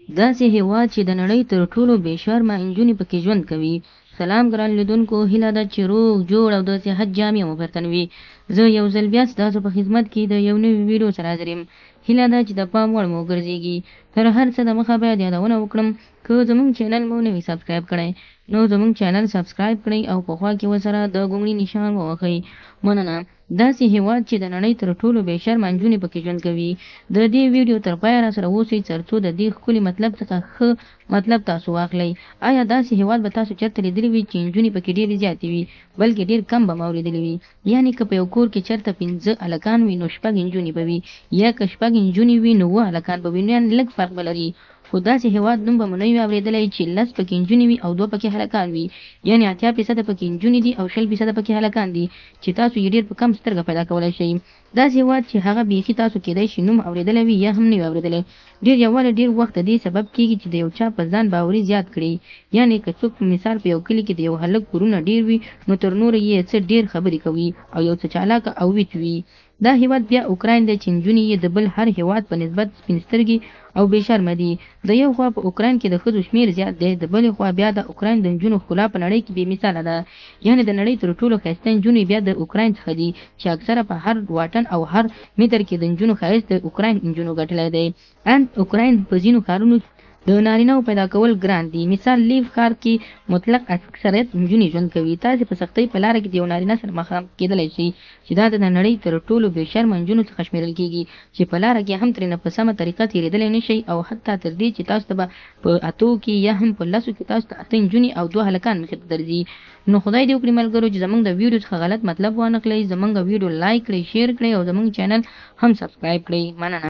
داسې هېواد چې د نړۍ تر ټولو بې شرمه انجونې پکې ژوند کوي. سلام ګران لیدونکو، هیله ده چې روغ جوړ او د صحت جامې مو پر تن وي. زه یو ځل بیا ستاسو په خدمت کې د یو نوي ویډیو سره حاضر یم. هیله ده چې د پام وړ مو وګرځیږي. تر هر څه د مخه باید یادونه وکړم، که زموږ چینل مو نه وي سبسکرایب کړی نو زموږ چینل سبسکرایب کړئ او په خوا کې ورسره د ګونګړي نشان ووهئ. مننه. داسې هېواد چې د نړۍ تر ټولو بې شرمه نجونې پکې ژوند کوي. د دې ویډیو تر پایه راسره اوسئ ترڅو د دې ښکلي مطلب څخه ښه مطلب تاسو واخلئ. ایا داسې هېواد به تاسو چرته لیدلي وي چې نجونې پکې ډېرې زیاتې وي؟ بلکې ډېر کم به مو اورېدلي وي. یعنې که په یو کور کې چرته پنځه هلکان وي نو شپږ نجونې به وي، یا که شپږ نجونې وي نو اووه هلکان به وي، نو یعنې لږ فرق به لري. خو داسې هېواد نوم به مو نه وي اورېدلی چې لس پکې نجونې وي او دوه پکې هلکان وي، یعنې 80 فیصده پکې نجونې دي او 20 فیصده پکې هلکان دي چې تاسو یې ډېر په کم سترګه پیدا کولای شئ. داسې هېواد چې هغه بیخي تاسو کېدای شي نوم اورېدلی وي یا هم نه وي اورېدلی. ډېر یووالی ډېر وخت د دې سبب کېږي چې د یو چا په ځان باوري زیات کړي. یعنې که څوک په مثال په یو کلي کې د یو هلک ورونه ډېر وي نو تر نورو یې څه ډېر خبرې کوي او یو څه چالاکه او ویڅ وي. دا هیواد بیا اوکراین دی چې نجونې یې د بل هر هیواد په نسبت سپین سترګې او بې شرمه دي. د یو خوا په اوکراین کې د ښځو شمیر زیات دی، د بلې خوا بیا د اوکراین د نجونو ښکلا په نړۍ کې بې مثاله ده. یعنې د نړۍ تر ټولو ښایسته نجونې بیا د اوکراین څخه دي چې اکثره په هر واټن او هر متر کې د نجونو ښایست د اوکراین نجونو ګټلی دی. ان اوکراین په ځینو ښارونو کې د نارینه وو پیدا کول ګران دي. مثال لیف ښار کې مطلق اکثریت نجونې ژوند کوي. تاسې په سختۍ په لاره کې د یو نارینه سره مخامخ کیدلی شئ چې دا د نړۍ تر ټولو بې شرمه نجونو څخه شمیرل کیږي چې په لاره کې هم ترینه په سمه طریقه تیریدلی نه شئ او حتی تر دې چې تاسو ته به په اتو کې یا هم په لسو کې تاسو ته اته نجونې او دوه هلکان مخې ته درځي. نو خدای دې وکړي ملګرو چې زمونږ د ویډیو څخه غلط مطلب وانخلئ. زمونږ ویډیو لایک کړئ، شیر کړئ او زمونږ چینل هم سبسکرایب کړئ. مننه.